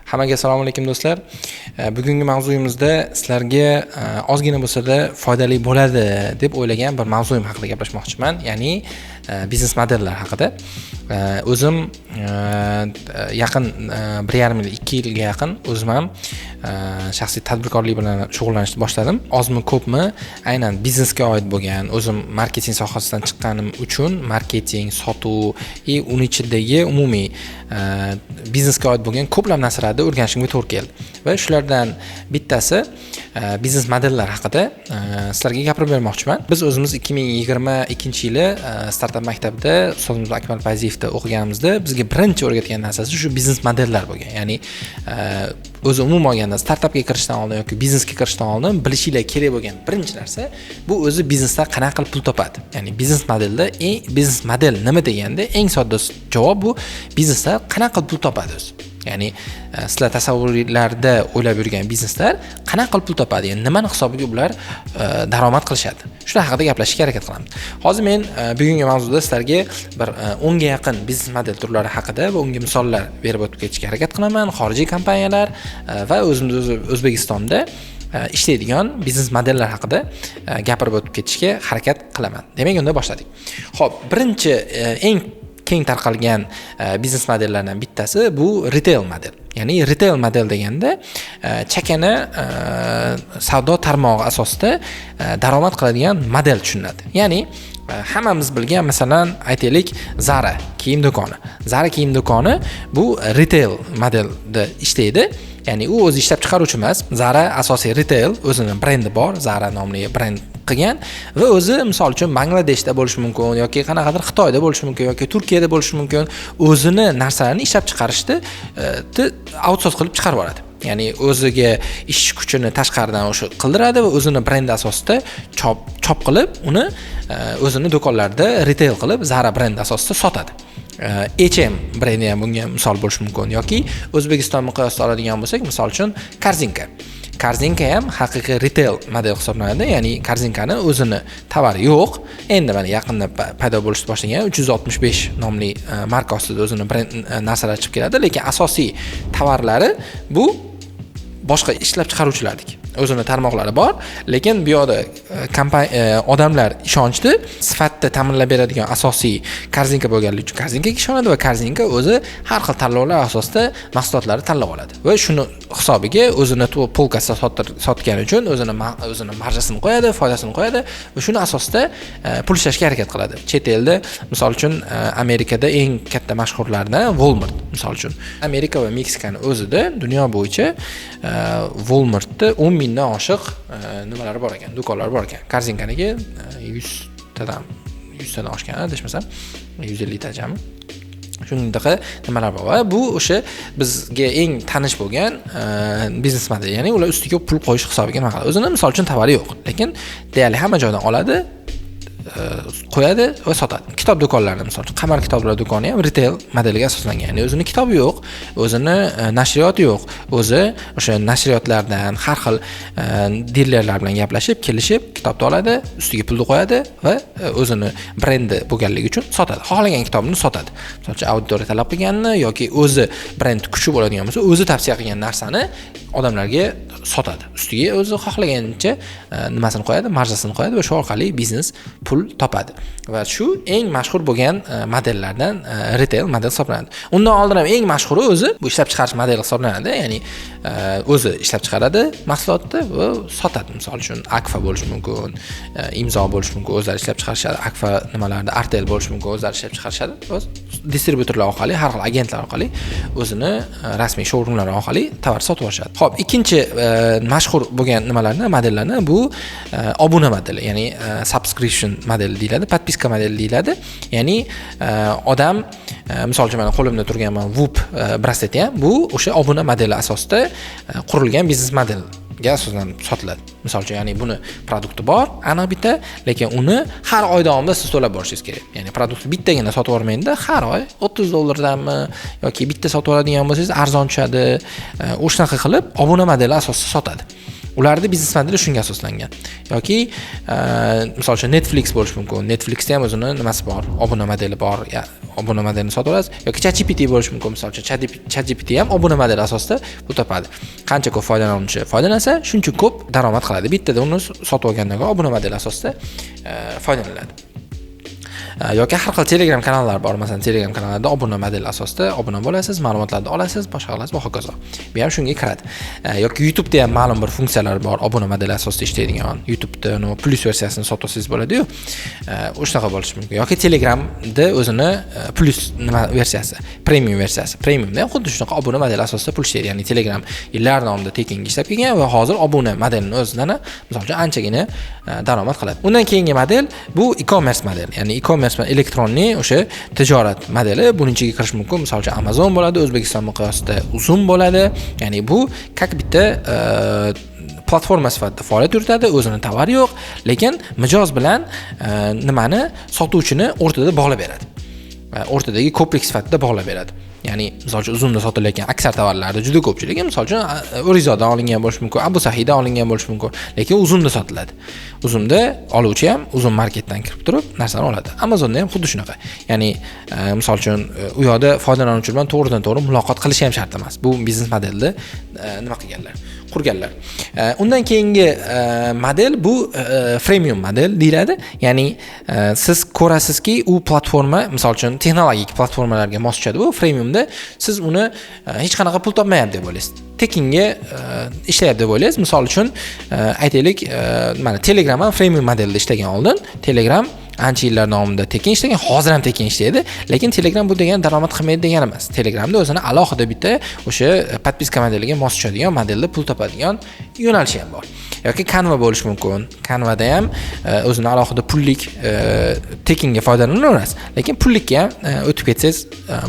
Hammaga assalomu alaykum, do'stlar. Bugungi mavzuyimizda sizlarga ozgina bo'lsa-da foydali bo'ladi deb o'ylagan bir mavzuyim haqida gaplashmoqchiman, ya'ni biznes modellar haqida. O'zim yaqin 1,5 yil, 2 yilga yaqin o'zim ham shaxsiy tadbirkorlik bilan shug'ullanishni boshladim. Ozmi, ko'pmi, aynan biznesga oid bo'lgan, o'zim marketing sohasidan chiqqanim uchun marketing, sotuv и uni ichidagi umumiy biznesga oid bo'lgan ko'plab narsalarni o'rganishimga to'g'ri keldi va shulardan bittasi biznes modellar haqida sizlarga gapirib bermoqchiman. Biz o'zimiz 2022-yili startap maktabida ustozimiz Akmal Fayziyevda o'qiganimizda bizga birinchi o'rgatgan narsasi shu biznes modellar bo'lgan. Ya'ni o'zi umuman olganda startapga kirishdan oldin yoki biznesga kirishdan oldin bilishinglar kerak bo'lgan birinchi narsa bu o'zi biznesdan qanaqa qilib pul topadi. Ya'ni biznes modelda eng, biznes model nima deganda, eng sodda javob bu biznesda qanaqa qilib pul topadi o'zi. Ya'ni sizlar tasavvurlarda o'ylab yurgan bizneslar qanaqa qilib pul topadi, ya'ni nimani hisobiga ular daromad qilishadi, shular haqida gaplashishga harakat qilamiz. Hozir men bugungi mavzuda sizlarga bir 10ga yaqin biznes model turlari haqida va unga misollar berib o'tib ketishga harakat qilaman. Xorijiy kompaniyalar va o'zimiz O'zbekistonda ishlaydigan biznes modellar haqida gapirib o'tib ketishga harakat qilaman. Demak, unda boshladik. Ho'p, birinchi eng keng tarqalgan biznes modellardan bittasi bu retail model. Ya'ni retail model deganda chakana savdo tarmog'i asosida daromad qiladigan model tushuniladi. Ya'ni hammamiz bilgan, masalan, aytaylik, Zara kiyim do'koni. Zara kiyim do'koni bu retail modelda ishlaydi. Ya'ni u o'zi ishlab chiqaruvchi emas. Zara asosiy retail, o'zini brendi bor, Zara nomli brend qilgan va o'zi, misol uchun, Bangladeshda bo'lishi mumkin yoki qanaqadir Xitoyda bo'lishi mumkin yoki Turkiyada bo'lishi mumkin, o'zini narsalarini ishlab chiqarishni outsource qilib chiqarib yuboradi. Ya'ni o'ziga ishchi kuchini tashqaridan o'sha qildiradi va o'zini brendi asosida chop qilib, uni o'zini do'konlarida retail qilib, Zara brendi asosida sotadi. H&M brendi ham bunga misol bo'lishi mumkin yoki O'zbekiston miqyosida oladigan bo'lsak, misol uchun, Korzinka. Korzinka ham haqiqiy retail model hisoblanadi. Ya'ni Korzinkani o'zini tovari yo'q. Endi mana yaqinda paydo bo'lishni boshlagan 365 nomli marka ostida o'zini brend narsalar chiqib keladi, lekin asosiy tovarlari bu boshqa ishlab chiqaruvchilarniki. O'zini tarmoqlari bor, lekin bu yoqda odamlar ishonchni sifatda ta'minlab beradigan asosiy Korzinka bo'lganligi uchun Korzinkaga ishonadi va Korzinka o'zi har xil tanlovlar asosida mahsulotlarni tanlab oladi va shuni hisobiga o'zini polkasida sotgani uchun o'zini marjasini qo'yadi, foydasini qo'yadi va shuni asosida pul ishlashga harakat qiladi. Chet elda, misol uchun, Amerikada eng katta mashhurlardan Walmart, misol uchun. Amerika va Meksikani o'zida dunyo bo'yicha Walmartda 10 mingdan oshiq nimalari bor ekan, do'konlar bor ekan. Korzinkaniki 100tadan oshgan, adashmasam, 150tachami, shunaqa nimalar bor. Va bu o'sha bizga eng tanish bo'lgan biznes model. Ya'ni ular ustiga pul qo'yish hisobiga nima qiladi. O'zini, misol uchun, tovari yo'q, lekin deyarli hamma joydan oladi, qo'yadi va sotadi. Kitob do'konlarida, misol uchun, Qamar kitoblar do'koni ham retail modeliga asoslangan. Ya'ni o'zini kitobi yo'q, o'zini nashriyoti yo'q. O'zi o'sha nashriyotlardan har xil dilerlar bilan gaplashib, kelishib, kitobni oladi, ustiga pulni qo'yadi va o'zini brendi bo'lganligi uchun sotadi. Xohlagan kitobini sotadi. Misol uchun, auditoriya talab qilganini yoki o'zi brend kuchi bo'ladigan bo'lsa, o'zi tavsiya qilgan narsani odamlarga sotadi. Ustiga o'zi xohlagancha nimasini qo'yadi, marjasini qo'yadi va shu orqali biznes pul topadi. Va shu eng mashhur bo'lgan modellardan retail model hisoblanadi. Undan oldin ham eng mashhuri o'zi bu ishlab chiqarish modeli hisoblanadi. Ya'ni o'zi ishlab chiqaradi mahsulotni va sotadi. Misol uchun, Akfa bo'lishi mumkin, Imzo bo'lishi mumkin, o'zlari ishlab chiqarishadi. Akfa nimalarni, Artel bo'lishi mumkin, o'zlari ishlab chiqarishadi. O'z distributorlar orqali, har xil agentlar orqali o'zini rasmiy showroomlari orqali tovar sotib olishadi. Xo'p, ikkinchi mashhur bo'lgan nimalarni, modellarni bu obuna modeli, ya'ni subscription modeli deyiladi, подписка modeli deyiladi. Ya'ni odam misol uchun, mana qo'limda turgan mana Whoop brasleti ham bu o'sha obuna modeli asosida qurilgan biznes modelga asoslanib sotiladi. Misol uchun, ya'ni buni produkti bor, aniq bitta, lekin uni har oy davomida siz to'lab borishingiz kerak. Ya'ni produktni bittagina sotib olmaydi, har oy 30 dollardanmi yoki bitta sotib oladigan bo'lsangiz, arzon tushadi. O'shanaqa qilib obuna modeli asosida sotadi. Ularni biznes modeli shunga asoslangan. Yoki misol uchun, Netflix bo'lishi mumkin. Netflixda ham o'zini nimasi bor, obuna modeli bor, obuna modelini sotib olasiz. Yoki ChatGPT bo'lishi mumkin. Misol uchun, ChatGPT ham obuna modeli asosida pul topadi. Qancha ko'p foydalanuvchi foydalansa, shuncha ko'p daromad qiladi. Bittada uni sotib olgandan ko'ra obuna modeli asosida foydalaniladi. Yoki har xil Telegram kanallar bor. Masalan, Telegram kanallarda obuna modeli asosida obuna bo'lasiz, ma'lumotlarni olasiz, boshqa qilasiz va hokazo. Bu ham shunga kiradi. Yoki YouTubeda ham ma'lum bir funksiyalar bor, obuna modeli asosida ishlaydigan. YouTubeda plyus versiyasini sotib olsangiz bo'ladi-yu. Shunaqa bo'lishi mumkin. Yoki Telegramda o'zini plyus nima versiyasi, premium versiyasi. Premiumda ham xuddi shunaqa obuna modeli asosida pul ishlaydi. Ya'ni Telegram yillar davomida tekinga ishlab kelgan va hozir obuna modelini o'zidan, misol uchun, anchagina daromad qiladi. Undan keyingi model bu e-commerce model. Ya'ni e-commerce, elektronli o'sha tijorat modeli. Buning ichiga kirish mumkin. Misol uchun, Amazon bo'ladi, O'zbekiston miqyosida Uzum bo'ladi. Ya'ni bu как bitta platforma sifatida faoliyat yuritadi, o'zini tovari yo'q, lekin mijoz bilan nimani, sotuvchini o'rtada bog'lab beradi. O'rtadagi ko'prik sifatida bog'lab beradi. Ya'ni misol uchun, Uzumda sotilayotgan aksar tovarlarni juda ko'pchiligi, misol uchun, O'rizodan olingan bo'lishi mumkin, Abu Sahiydan olingan bo'lishi mumkin, lekin Uzumda sotiladi. Uzumda oluvchi ham Uzum marketdan kirib turib narsani oladi. Amazonda ham xuddi shunaqa. Ya'ni misol uchun, u yoqda foydalanuvchi bilan to'g'ridan to'g'ri muloqot qilishi ham shart emas. Bu biznes modelni nima qilganlar, qurganlar. Undan keyingi model bu freemium model deyiladi. Ya'ni siz ko'rasizki, u platforma, misol uchun, texnologik platformalarga mos tushadi. Bu freemiumda siz uni hech qanaqa pul topmayapti deb o'ylaysiz, tekinga ishlayapti deb o'ylaysiz. Misol uchun, aytaylik, mana Telegram ham freemium modelda ishlagan oldin. Telegram ancha yillar davomida tekin ishlagan, hozir ham tekin ishlaydi, lekin Telegram bu degani daromad qilmaydi degani emas. Telegramda o'zini alohida bitta o'sha подписка modeliga mos tushadigan modelda pul topadigan yo'nalishi ham bor. Yoki Canva bo'lishi mumkin. Canvada ham o'zini alohida pullik, tekinga foydalanaverasiz, lekin pullikka ham o'tib ketsangiz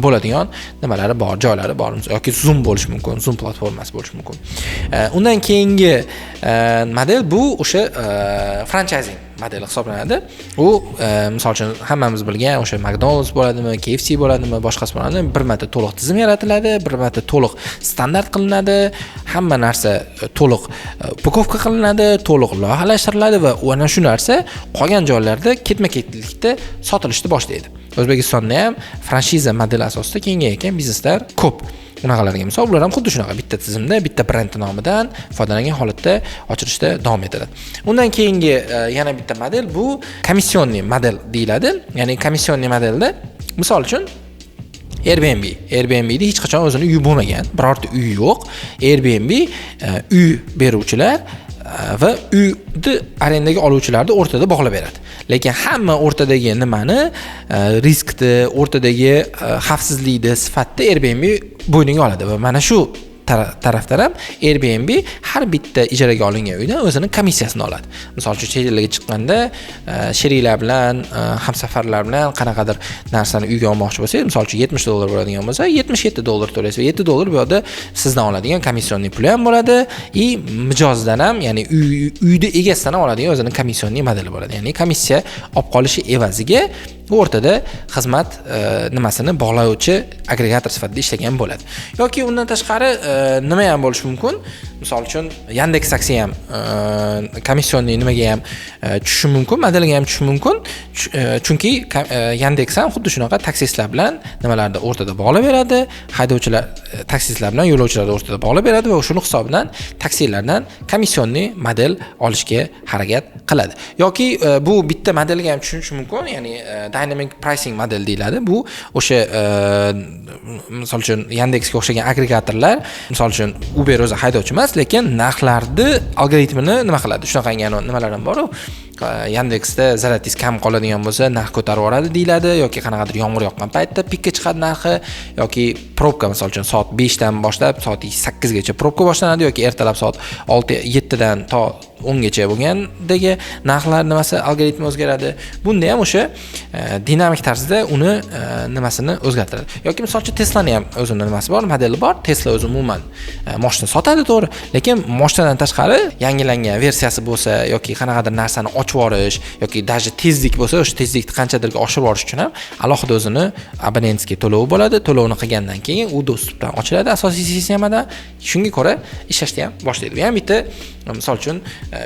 bo'ladigan nimalari bor, joylari bor. Yoki Zoom bo'lishi mumkin, Zoom platformasi bo'lishi mumkin. Undan keyingi model bu o'sha franchayzing modeli hisoblanadi. U misol uchun, hammamiz bilgan o'sha McDonald's bo'ladimi, KFC bo'ladimi, boshqasi bo'ladimi, bir marta to'liq tizim yaratiladi, bir marta to'liq standart qilinadi, hamma narsa to'liq упаковка qilinadi, to'liq loyihalashtiriladi va ana shu narsa qolgan joylarda ketma ketlikda sotilishni boshlaydi. O'zbekistonda ham franshiza modeli asosida kengayotgan bizneslar ko'p. Unaqalarga misol, ular ham xuddi shunaqa bitta tizimda, bitta brend nomidan foydalangan holatda ochilishda davom etadi. Undan keyingi yana bitta model bu комиссионный model deyiladi. Ya'ni комиссионный modelda, misol uchun, Airbnb. Airbnbda hech qachon o'zini uyi bo'lmagan, birorta uyi yo'q. Airbnb uy beruvchilar va uyni arendaga oluvchilarni o'rtada bog'lab beradi. Lekin hamma o'rtadagi nimani, riskni, o'rtadagi xavfsizlikni, sifatni Airbnb bo'yniga oladi va mana shu tarafdan ham Airbnb har bitta ijaraga olingan uydan o'zini komissiyasini oladi. Misol uchun, chet elga chiqqanda sheriklar bilan, hamsafarlar bilan qanaqadir narsani uyga olmoqchi bo'lsangiz, misol uchun, 70 dollar bo'ladigan bo'lsa, 77 dollar to'laysiz va 7 dollar bu yoqda sizdan oladigan комиссионный puli ham bo'ladi и mijozdan ham, ya'ni uyni egasidan ham oladigan o'zini комиссионный modeli bo'ladi. Ya'ni komissiya olib qolishi evaziga bu o'rtada xizmat nimasini bog'lovchi agregator sifatida ishlagan bo'ladi. Yoki undan tashqari nima ham bo'lishi mumkin? Misol uchun, Yandex Taksi ham комиссионный nimaga ham tushishi mumkin, modelga ham tushishi mumkin. Chunki Yandex ham xuddi shunaqa taksistlar bilan nimalarni o'rtada bog'lab beradi, haydovchilar, taksistlar bilan yo'lovchilarni o'rtada bog'lab beradi va shuni hisobidan taksilardan комиссионный model olishga harakat qiladi. Yoki bu bitta modelga ham tushunish mumkin, ya'ni dynamic pricing model deyiladi. Bu o'sha misol uchun, Yandexga o'xshagan agregatorlar, misol uchun, Uber o'zi haydovchi emas, lekin narxlarni algoritmini nima qiladi? Shunaqangi nimalar ham boru. Yandexda zaryadingiz kam qoladigan bo'lsa, narx ko'tarib yuboradi deyiladi, yoki qanaqadir yomg'ir yoqqan paytda pikka chiqadi narxi, yoki probka, misol uchun, soat 5 dan boshlab soat 8 gacha probka boshlanadi yoki ertalab soat 6 7 dan to 10 gacha bo'lgandagi narxlar nimasi, algoritmi o'zgaradi. Bunda ham o'sha dinamik tarzda uni nimasini o'zgartiradi. Yoki misol uchun, Teslani ham o'zini nimasi bor, modeli bor. Tesla o'zi umuman moshina sotadi, to'g'ri, lekin moshinadan tashqari yangilangan versiyasi bo'lsa yoki qanaqadir narsani ochib ochib yuborish yoki даже tezlik bo'lsa, o'sha tezlikni qanchadirga oshirib yuborish uchun ham alohida o'zini абонентский to'lovi bo'ladi. To'lovni qilgandan keyin u доступ dan ochiladi asosiy sistemada, shunga ko'ra ishlashni ham boshlaydi. Bu ham bitta, misol uchun,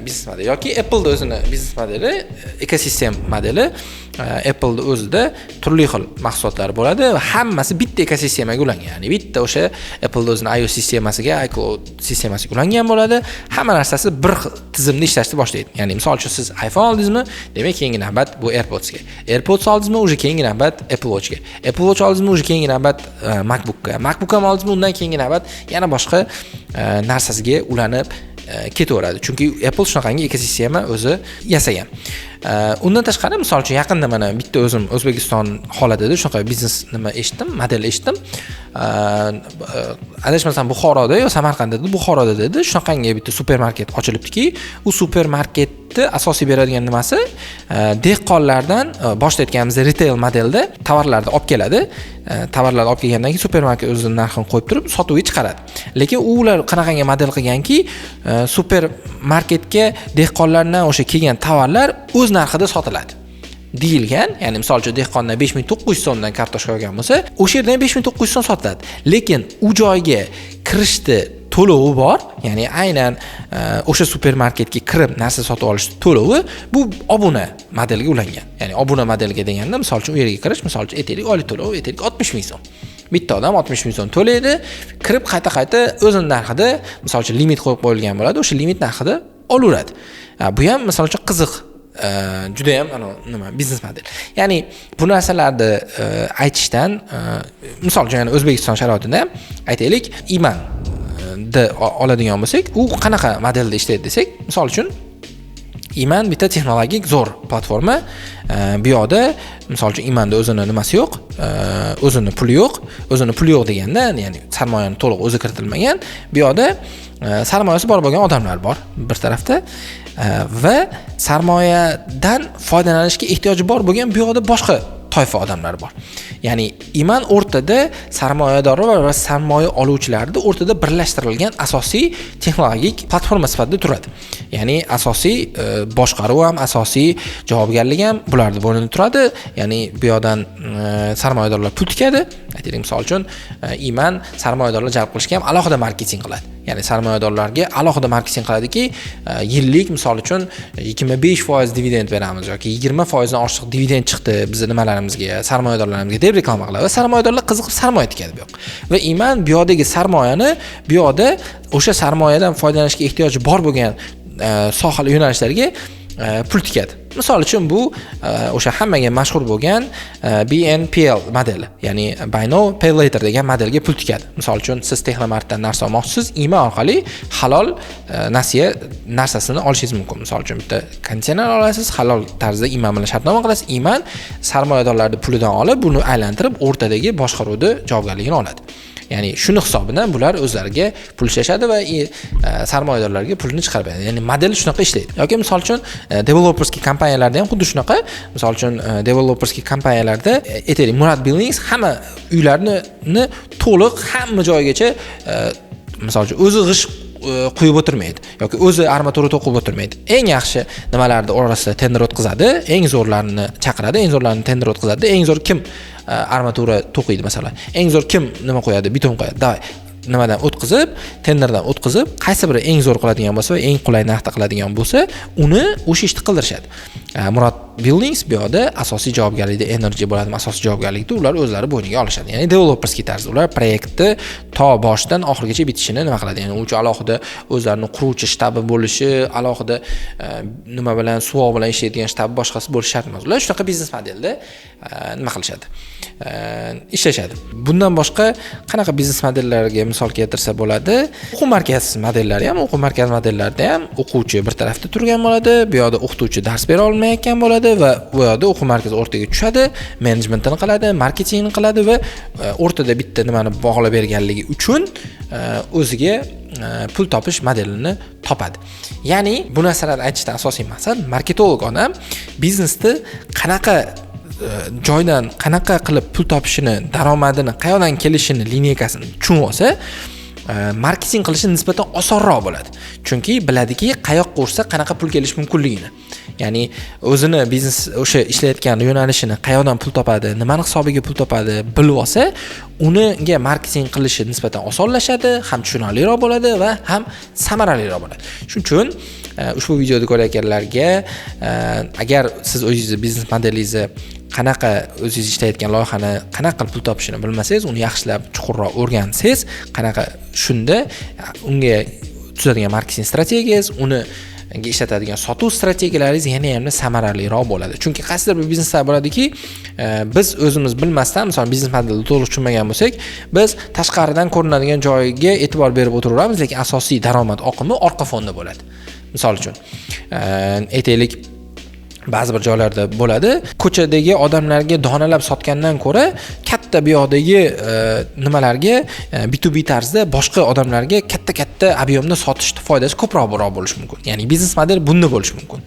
biznes model. Yoki Appleni o'zini biznes modeli, ekosistem modeli. Appleni o'zida turli xil mahsulotlar bo'ladi va hammasi bitta ekosistemaga ulangan, ya'ni bitta o'sha Appleni o'zini iOS sistemasiga, iCloud sistemasiga ulangan bo'ladi. Hamma narsasi bir tizimda ishlashni boshlaydi. Ya'ni, misol uchun, siz iPhone oldingizmi, demak, keyingi navbat bu AirPodsga. AirPods oldingizmi, уже keyingi navbat Apple Watchga. Apple Watch oldingizmi, уже keyingi navbat MacBookga. MacBook ham oldingizmi, undan keyingi navbat yana boshqa narsasiga ulanib ketaveradi, chunki Apple shunaqangi ekosistema o'zi yasagan. Undan tashqari, misol uchun, yaqinda mana bitta o'zim O'zbekiston holatida shunaqa biznes nima eshitdim, model eshitdim. Adashmasam, Buxoroda yo Samarqandda dedi, Buxoroda dedi, shunaqangi bitta supermarket ochilibdiki, u supermarketni asosiy beradigan nimasi dehqonlardan, boshida aytganimizdek, retail modelda tovarlarni olib keladi. Tovarlarni olib kelgandan keyin supermarket o'zini narxini qo'yib turib sotuvga chiqaradi. Lekin ular qanaqangi model qilganki, supermarketga dehqonlardan o'sha kelgan tovarlar o'z narxida sotiladi deyilgan. Ya'ni, misol uchun, dehqondan 5900 so'mdan kartoshka olgan bo'lsa, o'sha yerdan 5900 so'm sotiladi, lekin u joyga kirishni to'lovi bor. Ya'ni aynan o'sha supermarketga kirib narsa sotib olish to'lovi, bu obuna modelga ulangan. Ya'ni obuna modelga deganda, misol uchun, u yerga kirish, misol uchun, aytaylik, oylik to'lovi, aytaylik, 60 000 so'm. Bitta odam 60 000 so'm to'laydi, kirib qayta qayta o'zini narxida, misol uchun, limit qo'yib qo'yilgan bo'ladi, o'sha limit narxida olaveradi. Bu ham, misol uchun, qiziq, judayam nima, biznes model. Ya'ni bu narsalarni aytishdan, misol uchun, yana O'zbekiston sharoitida ham, aytaylik, Iman oladigan bo'lsak, u qanaqa modelda ishlaydi desak, misol uchun, Iman bitta texnologik zo'r platforma. Bu yoqda, misol uchun, Imanda o'zini nimasi yo'q, o'zini puli yo'q. O'zini puli yo'q deganda, ya'ni sarmoyani to'liq o'zi kiritilmagan. Bu yoqda sarmoyasi bor bo'lgan odamlar bor bir tarafda va sarmoyadan foydalanishga ehtiyoji bor bo'lgan bu yoqda boshqa toifa odamlar bor. Ya'ni Iman o'rtada sarmoyadorlar va sarmoya oluvchilarni o'rtada birlashtirilgan asosiy texnologik platforma sifatida turadi. Ya'ni asosiy boshqaruv ham, asosiy javobgarlik ham bularni bo'ynida turadi. Ya'ni bu yoqdan sarmoyadorlar pul tikadi. Aytaylik, misol uchun, Iman sarmoyadorlar jalb qilishga ham alohida marketing qiladi. Ya'ni sarmoyadorlarga alohida marketing qiladiki, yillik, misol uchun, 25% dividend beramiz yoki 20%dan oshiq dividend chiqdi bizni nimalarimizga, sarmoyadorlarimizga deb reklama qiladi va sarmoyadorlar qiziqib sarmoya tikadi bu yoqqa. Va Iman bu yoqdagi sarmoyani bu yoqda o'sha sarmoyadan foydalanishga ehtiyoji bor bo'lgan soha, yo'nalishlarga pul tikadi. Misol uchun, bu o'sha hammaga mashhur bo'lgan BNPL modeli, ya'ni Buy Now Pay Later degan modelga pul tikadi. Misol uchun, siz Texnomartdan narsa olmoqchisiz, Iman orqali halol nasiya narsasini olishingiz mumkin. Misol uchun, bitta konditsioner olasiz, halol tarzda Iman bilan shartnoma qilasiz. Iman sarmoyadorlarni pulidan olib, buni aylantirib, o'rtadagi boshqaruvni javobgarligini oladi. Ya'ni shuni hisobidan bular o'zlariga pul ishlashadi va sarmoyadorlarga pulini chiqarib beradi. Ya'ni model shunaqa ishlaydi. Yoki, misol uchun, девелоперский kompaniyalarda ham xuddi shunaqa. Misol uchun, девелоперский kompaniyalarda, aytaylik, Murad Buildings hamma uylarni to'liq hamma joygacha, misol uchun, o'zi g'isht quyib o'tirmaydi yoki o'zi armatura to'qib o'tirmaydi. Eng yaxshi nimalarni orasida tender o'tkazadi, eng zo'rlarini chaqiradi, eng zo'rlarini tender o'tkazadi. Eng zo'r kim armatura to'qiydi, masalan, eng zo'r kim nima qo'yadi, beton qo'yadi, давай nimadan o'tkazib, tenderdan o'tkazib, qaysi biri eng zo'r qiladigan bo'lsa va eng qulay narxda qiladigan bo'lsa, uni o'sha ishni qildirishadi. Murad Buildings bu yoqda asosiy javobgarlikda, energy bo'ladimi, asosiy javobgarlikni ular o'zlari bo'yniga olishadi. Ya'ni девелоперский tarzda ular proyektni to boshidan oxirigacha bitishini nima qiladi. Ya'ni u uchun alohida o'zlarini quruvchi shtabi bo'lishi, alohida nima bilan, suvoq bilan ishlaydigan shtabi, boshqasi bo'lishi shart emas. Ular shunaqa biznes modelda nima qilishadi, ishlashadi. Bundan boshqa qanaqa biznes modellarga misol keltirsa bo'ladi? O'quv markazi modellari ham. O'quv markazi modellarida ham o'quvchi bir tarafda turgan bo'ladi, bu yoqda o'qituvchi dars bera olmayotgan bo'ladi va bu yoqda o'quv markazi o'rtaga tushadi, menejmentini qiladi, marketingini qiladi va o'rtada bitta nimani bog'lab berganligi uchun o'ziga pul topish modelini topadi. Ya'ni bu narsalarni aytishdan asosiy maqsad, marketolog odam biznesni qanaqa joydan, qanaqa qilib pul topishini, daromadini qayoqdan kelishini линейка sini tushunib olsa, marketing qilishi nisbatan osonroq bo'ladi, chunki biladiki, qayoqqa ursa qanaqa pul kelishi mumkinligini. Ya'ni o'zini biznes, o'sha ishlayotgan yo'nalishini, qayoqdan pul topadi, nimani hisobiga pul topadi, bilib olsa, uniga marketing qilishi nisbatan osonlashadi, ham tushunarliroq bo'ladi va ham samaraliroq bo'ladi. Shuning uchun ushbu videoni ko'rayotganlarga, agar siz o'zingizni biznes modelingizni, qanaqa o'zingiz ishlayotgan loyihani qanaqa qilib pul topishini bilmasangiz, uni yaxshilab, chuqurroq o'rgansangiz, qanaqa, shunda unga tuzadigan marketing strategiyangiz, uni ishlatadigan sotuv strategiyalaringiz yana ham samaraliroq bo'ladi. Chunki qaysidir bir bizneslar bo'ladiki, biz o'zimiz bilmasdan, misol, biznes modelni to'liq tushunmagan bo'lsak, biz tashqaridan ko'rinadigan joyiga e'tibor berib o'tiraveramiz, lekin asosiy daromad oqimi orqa fonda bo'ladi. Misol uchun, aytaylik, ba'zi bir joylarda bo'ladi, ko'chadagi odamlarga donalab sotgandan ko'ra katta bu yoqdagi nimalarga, B2B tarzda boshqa odamlarga katta katta объем da sotishni foydasi ko'proq bo'lishi mumkin. Ya'ni biznes model bunda bo'lishi mumkin.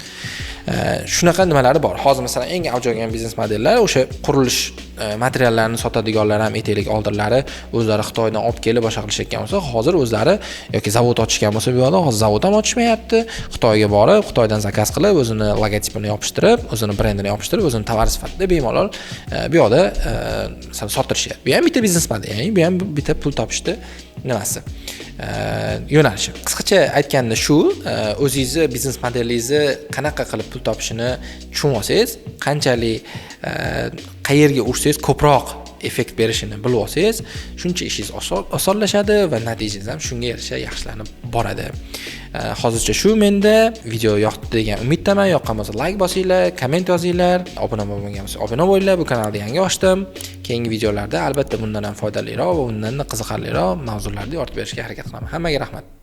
Shunaqa nimalari bor. Hozir, masalan, eng avj olgan biznes modellar o'sha qurilish materiallarini sotadiganlar ham, aytaylik, oldinlari o'zlari Xitoydan olib kelib, boshqa qilishayotgan bo'lsa, hozir o'zlari yoki zavod ochishgan bo'lsa bu yoqda, hozir zavod ham ochishmayapti. Xitoyga borib, Xitoydan заказ qilib, o'zini logotipini yopishtirib, o'zini brendini yopishtirib, o'zini tovar sifatida bemalol bu yoqda masalan, sotirishyapti. Bu ham bitta biznes model, ya'ni bu ham bitta pul topishni nimasi, yo'nalishi. Qisqacha aytganda shu, o'zingizni biznes modelingizni qanaqa qilib pul topishini tushunib olsangiz, qanchalik, qayerga ursangiz ko'proq effekt berishini bilib olsangiz, shuncha ishingiz osonlashadi va natijangiz ham shunga yarasha yaxshilanib boradi. Hozircha shu menda. Video yoqdi degan umiddaman. Yoqqan bo'lsa, layk bosinglar, komment yozinglar, obuna bo'lmagan bo'lsa, obuna bo'linglar. Bu kanalni yangi ochdim. Keyingi videolarda albatta bundan ham foydaliroq va bundan qiziqarliroq mavzularni yoritib berishga harakat qilaman. Hammaga rahmat.